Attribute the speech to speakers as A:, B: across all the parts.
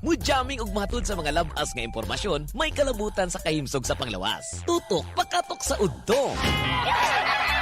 A: Mujamming og matud sa mga labas nga impormasyon, may kalabutan sa kahimsog sa panglawas. Tutok pakatok sa udto.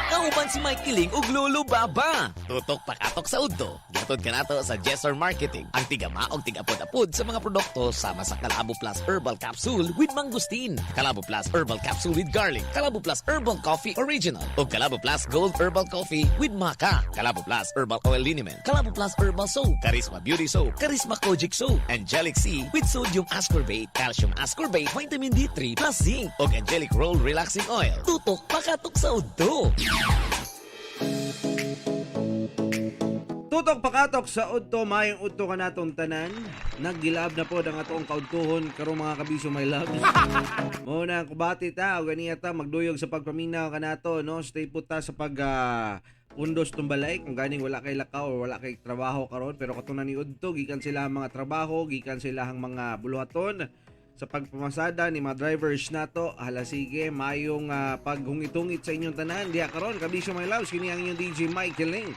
A: Kauban si Mike Kiling ug Lolo Baba. Tutok pakatok sa udto. Gihatod kanato sa Jessor Marketing. Ang tigama og tigapod-apod sa mga produkto sama sa Kalabo Plus Herbal Capsule with Mangosteen, Kalabo Plus Herbal Capsule with Garlic, Kalabo Plus Herbal Coffee Original, ug Kalabo Plus Gold Herbal Coffee with Maca, Kalabo Plus Herbal Oil Liniment, Kalabo Plus Herbal Soap, Charisma Beauty Soap, Charisma Kojic Soap, Angelic C with Sodium Ascorbate, Calcium Ascorbate, Vitamin D3 plus Zinc, ug Angelic Roll Relaxing Oil. Tutok pakatok sa udto.
B: Tutok pakatok sa udto, mayong udto kanatong tanan. Naggilab na po ang atong kaudtuhon karong, mga kabisyo, my loves. Mao na ang kubati ta o ganiya ta magduyog sa pagpaminaw kanato, no? Stay put ta sa pag pundos tumbalay kung ganing wala kay lakaw or wala kay trabaho karon, pero katunan ni udto gikan sila ang mga trabaho, gikan sila ang mga buluhaton sa pagpamasada ni mga drivers nato. Hala, sige, mayong paghungit-hungit sa inyong tanan diha karon, kabisyo, my loves. Kini ang inyong DJ Mike Ling.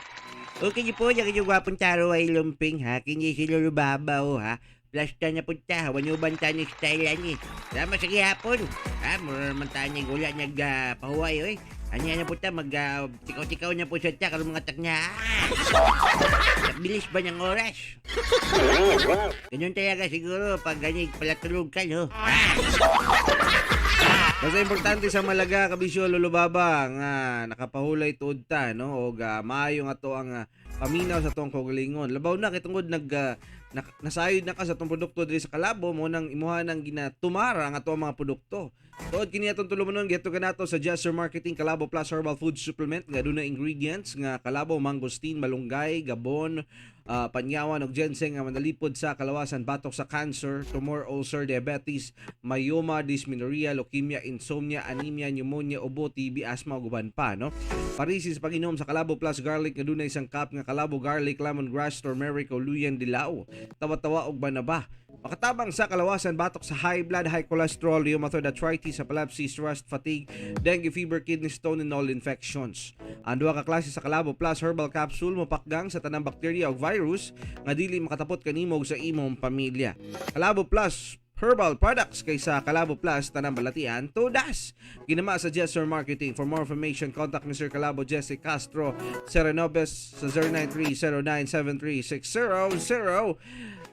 C: Okay po, yung inyong gwapong taro ay lumping ha. Kini si Lolo Baba oh, ha. Plasta na punta, wanuban ta ni style ani. Sama sa gihapon. Ha, mura naman ta niya gula nag pahuway oy. Anya na punta mag tikaw-tikaw na po sa ta karon mga taknya. Bilis ba niyang oras? Ganyan talaga siguro pag ganig palatulog ka, no?
B: Basta importante sa malaga, kabisyo, Lolo Baba, nga nakapahulay tuod ta, no, og maayo nga to ang paminaw sa atong kaugalingon. Labaw na kay tungod nag nasayod na ka sa atong produkto diri sa Kalabo, mo nang imuha nang ginatumara ang ato ang mga produkto. Tuod kini atong tulumanon, gihatod kanato sa Jester Marketing Kalabo Plus Herbal Food Supplement nga aduna ingredients nga kalabo, mangosteen, malunggay, gabon, panyawan ug ginseng nga manalipod sa kalawasan batok sa cancer, tumor, ulcer, diabetes, myoma, dysmenorrhea, leukemia, insomnia, anemia, pneumonia, ubo, TB, asthma ug uban pa, no? Parisi sa pag-inom sa Kalabo Plus Garlic nga dunay isang cup nga kalabo, garlic, lemongrass, turmeric o luyan dilaw. Tawa-tawa ug banaba. Makatabang sa kalawasan batok sa high blood, high cholesterol, rheumatoid arthritis, epilepsy, stress, fatigue, dengue fever, kidney stone, and all infections. Ang duha ka klase sa Kalabo Plus Herbal Capsule mopakgang sa tanang bakterya ug virus nga dili makatapot kanimo ug sa imong pamilya. Kalabo Plus Herbal Products, kaysa Kalabo Plus, tanang balatian todas. Ginama sa Jester Marketing. For more information, contact Mr. Kalabo Jesse Castro Serenobes sa 09309736009.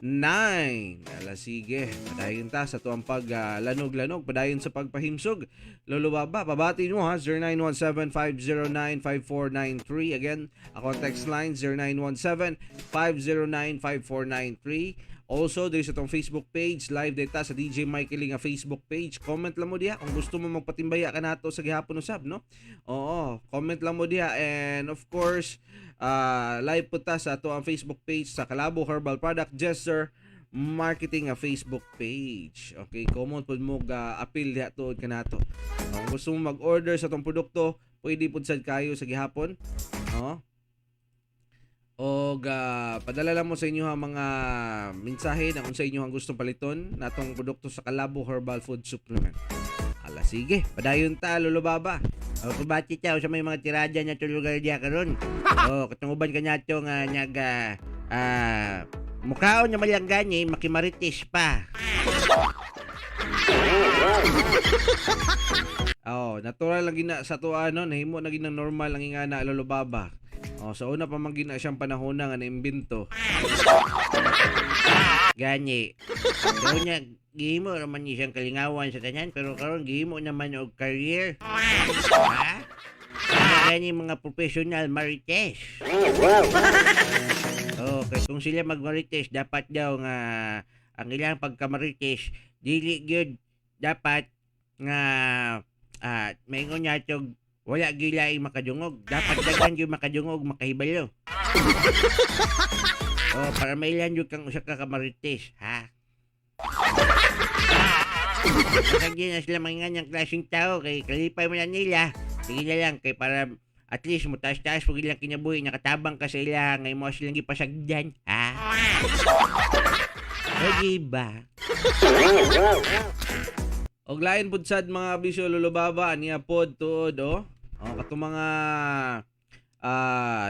B: Ala, sige, padayon ta sa tuang pag lanog-lanog, padayon sa pagpahimsog. Lolo Baba, pabati mo ha, 0917-509-5493. Again, akong text line 0917-509-5493. Also, there sa atong Facebook page, live data sa DJ Michael nga Facebook page. Comment lang mo diha kung gusto mo magpatimbaya ka nato sa gihapon usab, no? Oo, comment lang mo diha, and of course, live po ta sa ato ang Facebook page sa Kalabo Herbal Product Jester Marketing nga Facebook page. Okay, comment pud mo ga appeal diha tuod kanato. Kung gusto mo mag-order sa atong produkto, pwede pud sad kayo sa gihapon. No? O padala lang mo sa inyo ang mga mensahe na kung sa inyo ang gustong paliton natong produkto sa Kalabo Herbal Food Supplement. Ala, sige, padayon ta, Lolo Baba.
C: O kubati ta sa may mga tirada na tulugar diya karon. O katunguban ka nato nga nag mukhaon na malanggani makimarites pa.
B: Oh, natural lang gina sa tuwa, no, nahimo na ginang normal ang ingana, Lolo Baba. Oh, sa una pa man gina siyang panahon na nga naimbento.
C: Gani. Daw niya gihimo raman niya siyang kalingawan sa tanan, pero karon gihimo naman og career. Ha? Ano gani mga professional marites? Oh, kay kung sila magmarites, dapat daw nga ang ilang pagkamarites dili gyud dapat nga maingon niya tog wala gilay makadungog. Dapat daghan gyud makadungog, makahibalo. Oh, para mailan gyud kang usa ka kamarites, ha? Kapag di na sila mga nganyang klaseng tao, kay kalipay mo na nila. Sige na lang, kay para at least mo taas-taas pag ilang kinabuhi, nakatabang ka sa ila, ngay mo silang gipasagdan, ha? O, di ba?
B: Og lain pud sad, mga bisyo, Lolo Baba, niya pod tuod oh. Oh, katong mga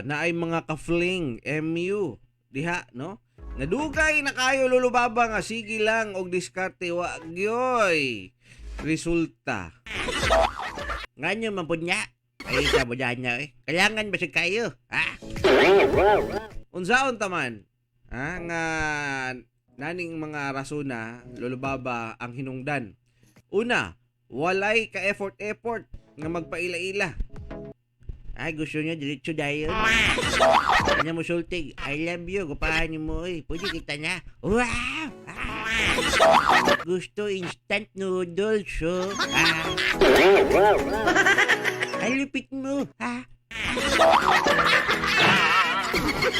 B: naay mga ka-fling MU diha, no? Nadugay na kayo, Lolo Baba, nga sige lang og diskarte, wa gyoy resulta.
C: Nganyo man pud niya. Ay, sabudahan niya eh. Kailangan ba sa kayo? Ha?
B: Unsaon taman ha, nga naning mga rasona, Lolo Baba, ang hinungdan? Una, walay ka effort effort nga magpaila-ila.
C: Ay, gusto niya diretso dayon. Kanya mo sultig, "I love you," gupahan niyo mo eh. Pwede kita na. Wow! Ah! Gusto instant noodles, oh. Ah. Ay, lupit mo, ha?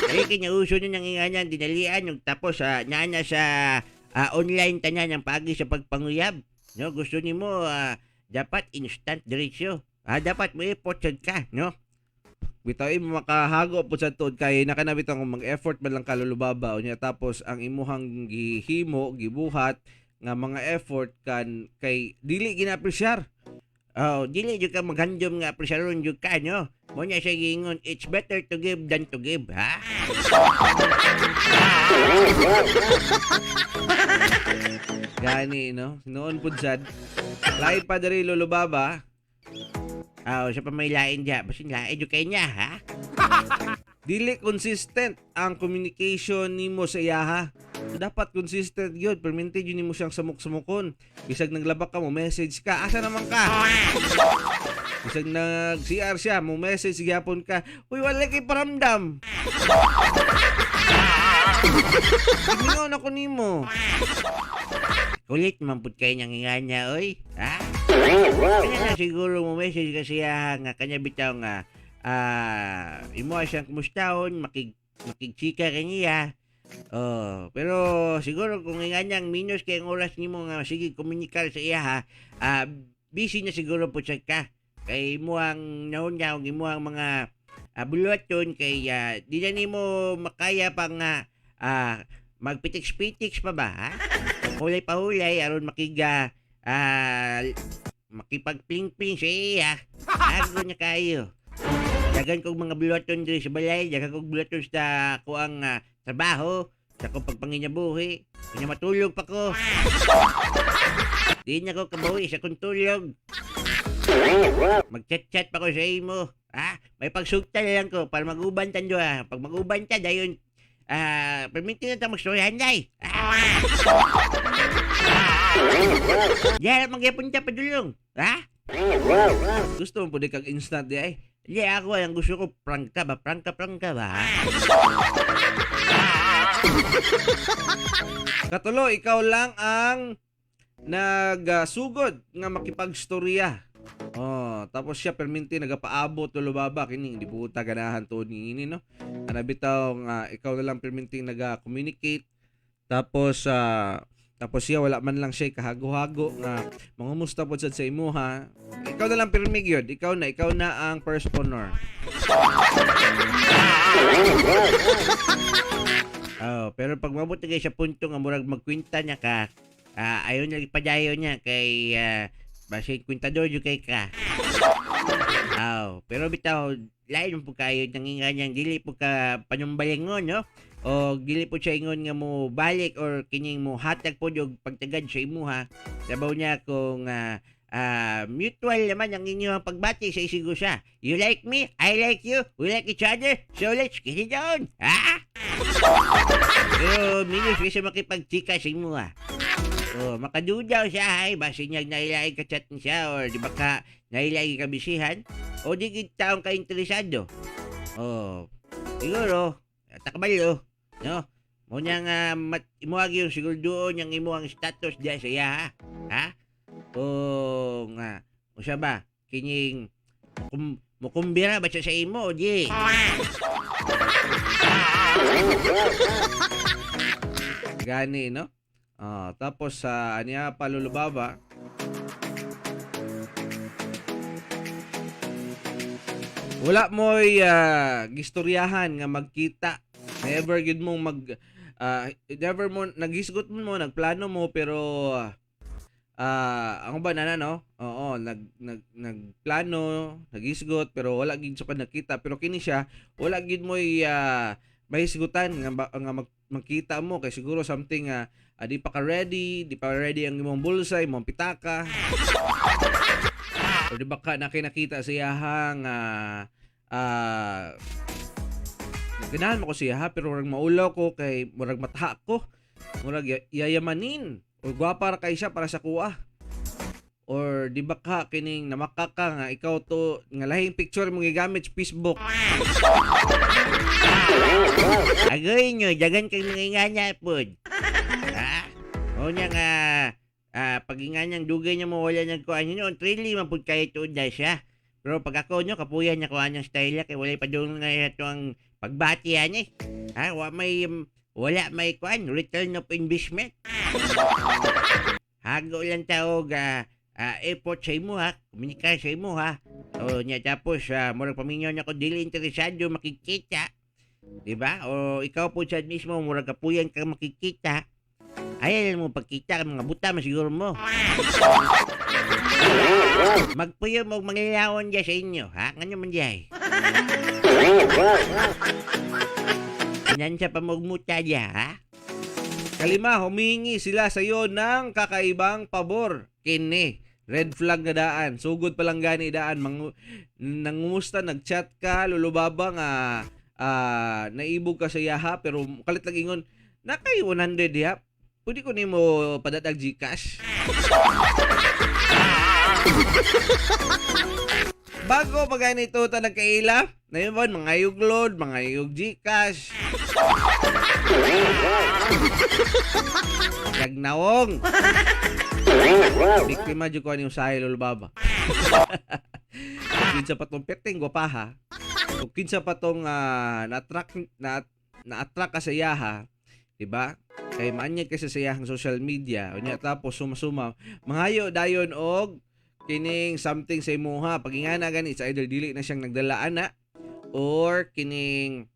C: Ay, kinauso na nang inganan, dinalian, yung tapos nana sa online tanan ang pagi sa pagpanguyab. No, gusto nimo dapat instant diretso. Ah, dapat mo effort sad ka, no?
B: Bitaw mo makahago po sa tuod kay nakanabit ang mag-effort man lang ka, Lolo Baba, unya tapos ang imuhang gihimo, gibuhat nga mga effort kan kay dili ginapresyar.
C: Oh, dili jud ka maghandom nga presaron jud ka, no? Mo niya siya giingon, it's better to give than to give, ha?
B: Gani, no? Noon pud sad. Lain pa diri, Lolo Baba.
C: Oh, sa pa may lain diya, basin lain jud kay niya, ha?
B: Dili consistent ang communication nimo sa iyaha. So, dapat consistent gyud, permente gyud nimo siyang samok-samokon. Bisag naglabak ka, mo message ka, asa naman ka? Bisag nag CR siya, mo message gyapon ka. Uy, wala kay paramdam. Ingon ako nimo.
C: Kulit man pud kay niyang nga niya, oy. Ha? Kanya na siguro mo message kasi nga kanya bitaw nga imo siyang kumustahon, makigchika kaniya. Oh, pero siguro kung nga niyang minus kay ang oras nimo nga sige komunikar sa iya ha, busy na siguro po siya ka. Kay imo ang nauna og imo ang mga buluhaton kay di na nimo makaya pa nga magpitiks-pitiks pa ba ha? Hulay pa hulay aron makiga makipagpling-pling sa iya. Ago niya kayo. Dagan kog mga buluhaton diri sa balay, dagan kog buluhaton sa kuang trabaho, sa akong pagpanginabuhi. Kanya matulog pa ko. Di na ko kabawi sa akong tulog. Mag-chat-chat pa ko sa imo. Ha? May pagsugta na lang ko para mag-uban tan ha. Pag mag-uban ta, dayon, perminti na ta magstoryahan day. Ah! Diyan, magyapon ta padulong. Ha?
B: Gusto mo pud kag instant di ay.
C: Hindi, ako ang gusto ko, prangka ba? Prangka, prangka ba? Ha?
B: Katulo, ikaw lang ang nagsugod nga makipagstorya. Oh, tapos siya perminti nagapaabot, Lolo Baba, kini di buta ganahan tuod ni ini, no. Ana bitaw nga ikaw na lang perminti naga-communicate, tapos tapos siya wala man lang siya kahago-hago nga mangumusta pod sad sa imuha. Ikaw na lang pirmi gyud, ikaw na ang first honor.
C: Oh, pero pag mabot na kayo sa punto nga murag magkwinta niya ka, ayaw na padayon niya kay basin kwintador jud kay ka. Aw, pero bitaw lain po kayo nanginga niyang dili po ka panumbalingon, no? O dili po siya ingon nga mo balik or kining mo hatag po og pagtagad sa imuha. Sabaw niya kung mutual naman ang inyong pagbati sa isigo siya. You like me, I like you, we like each other, so let's get it on. Ha? Pero minus kasi makipagchika sa imo ah. Oh, makadudaw siya ay base niya nailay ka chat niya or di ba ka nailay ka bisihan o di gid taong ka interesado. Oh, siguro takbalo, no? Mo niya nga mat, imo yung siguro doon yung imo ang status diya sa iya ha. Ha? Kung usa ba kining mukumbira ba siya sa imo o di?
B: Gani, no? Ah, tapos sa aniya pa, Lolo Baba, wala mo'y gistoryahan nga magkita. Never gid mong mag never mo naghisgot mo, nagplano mo, pero ako ba nana, no? Oo, nag nag nagplano, naghisgot, pero wala gid sa nagkita, pero kini siya wala gid mo'y mahisgutan nga, nga mag makita mo kay siguro something di pa ka ready, di pa ready ang imong bulsa, imong pitaka. Or di ba ka nakinakita sa iyahang ganahan mo ko siya ha, pero murag maulaw ko kay murag mataha ko. Murag yayamanin or gwapa ra kay siya para sa kuha. Or di ba ka kining namaka ka nga ikaw to nga lahing picture mo gigamit sa Facebook.
C: Agoy nyo, dagan kay mga inganya pod. Ha? O niya nga, pag inganyang dugay niya mo wala nagkuhan niyo, truly man pud kayo tuod na siya. Pero pag ako nyo, kapuyan niya kuhan niyang style kay walay pa doon nga ito ang pagbati yan eh. Ha? Wala may kuan, return of investment. Hago lang tao ga effort sa imo ha, komunikar sa imo ha. O niya tapos murag paminyo niya ko dili interesado makikita. Di ba? O ikaw po sa mismo murag kapuyan ka makikita. Ay, alam mo pagkita mga buta masiguro mo. Magpuyo mo mangilaon diya sa inyo, ha? Ngano man diya? Nan sa pamugmuta diya, ha?
B: Kalima, humingi sila sa iyo ng kakaibang pabor. Kini, red flag na daan. Sugod pa lang gani daan. Nangumusta, nagchat ka, lulubaba nga naibog ka sa iyaha pero kalit lang ingon, nakay 100 diha. Pwede ko nimo padatag GCash. Bago pa ganito ta nagkaila, na yun ba, mga yuglod, mga yug GCash. Yagnawong. Biktima jud ko ani usahay, Lolo Baba. Kung kinsa pa tong perting gwapaha, kung kinsa pa tong na-attract na na-attract ka sa iyaha, di ba? Kay maanyag kay sa iyahang social media, unya tapos suma-suma, mangayo dayon og kining something sa imuha. Pag ingana gani, it's either dili na siyang nagdala ana or kining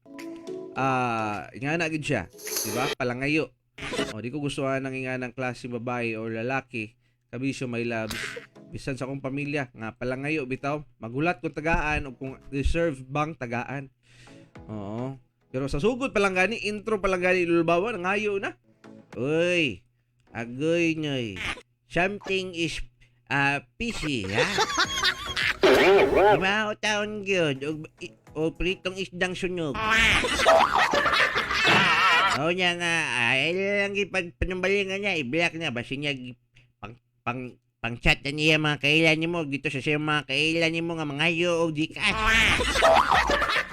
B: ingana gid siya, di ba? Palangayo. O di ko gustuhan ng inganang klase babae or lalaki, kabisyo my loves, bisan sa akong pamilya nga palangayo bitaw, magulat kung tagaan o kung deserve bang tagaan. Oo, pero sa sugod pa lang gani, intro pa lang gani, lulbawa, nangayo na.
C: Uy, agoy nyoy. Something is fishy, ha? Lima taon gyud og o pritong isdang sunog. O niya nga, ay lang ipagpanumbalingan niya, i-block niya, basin niya pang pang pang chat na niya mga kailan nimo dito sa siya mga kailan nimo nga mga og GCash.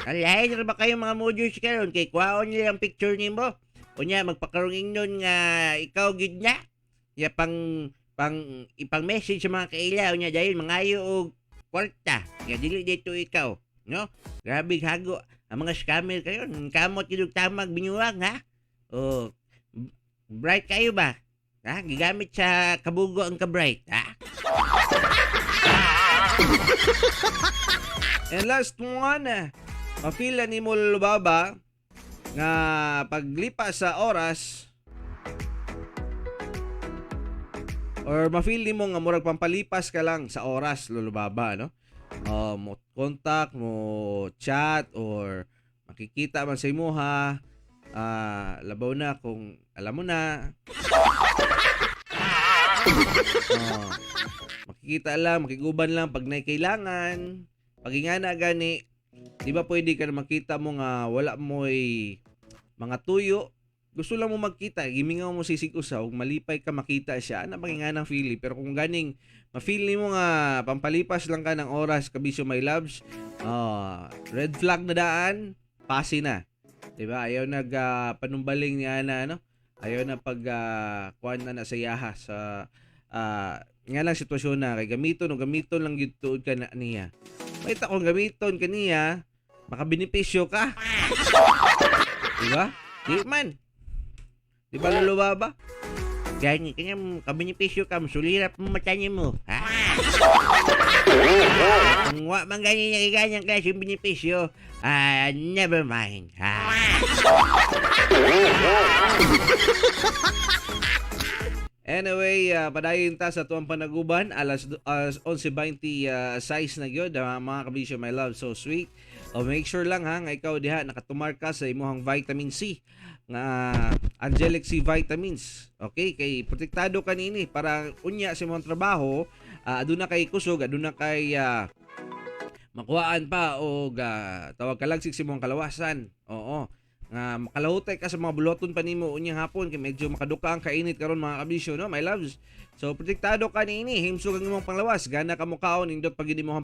C: Alay, ba kayo mga modules karon kay kwaon nila ang picture nimo? Unya magpakarong nun nga ikaw gid na. Ya pang pang ipang message sa mga kaila unya dahil mangayo og kwarta. Ya dili dito ikaw, no? Grabe hago ang mga scammer kayo, kamot gid og tamag binyuwang ha. Oh, bright kayo ba? Ha? Gigamit sa kabugo ang ka-bright, ha?
B: And last one, mapila ni mo, Lubaba, nga paglipas sa oras or ma-feel nimo nga murag pampalipas ka lang sa oras, Lulubaba, no? Mo contact, mo chat or makikita man sa imuha, labaw na kung alam mo na. Oh, makikita lang, makiguban lang pag nay kailangan. Pag ingana gani, di ba pwede ka na makita mo nga wala mo'y mga tuyo, gusto lang mo magkita, gimingaw mo sisig usa ug malipay ka makita siya, ana bang nga ng feeling. Pero kung ganing ma-feel nimo nga pampalipas lang ka ng oras, kabisyo my loves, red flag na daan, pasi na. Di ba? Ayaw nag panumbaling niya na ano, ayaw na pag kuan na na sa iyaha sa nga lang sitwasyon na kay gamiton o gamiton lang gyud tuod ka na niya. May kung gamiton kaniya, makabenepisyo ka. Di ba? Di man. Di ba, Lolo Baba?
C: Gani, kanya kabenepisyo ka, sulirap mo mata mo, ha? Kung wa man gani niya ganyang klase yung benepisyo, never mind, ha?
B: Anyway, padayon ta sa tuwang panaguban alas 11:26 na gyud, mga kabisyo my love, so sweet. O make sure lang ha nga ikaw diha nakatumar ka sa imong vitamin C. Nga Angelic C vitamins. Okay, kay protektado ka niini para unya sa imong trabaho, aduna kay kusog, aduna kay makuhaan pa og tawag kalagsik sa imong kalawasan. Oo. Nga makalahutay ka sa mga buloton pa nimo unyang hapon kay medyo makaduka ang kainit karon, mga kabisyo, no, my loves. So protektado ka niini, himsog ang imong panglawas, gana ka mokaon, nindot pag mo.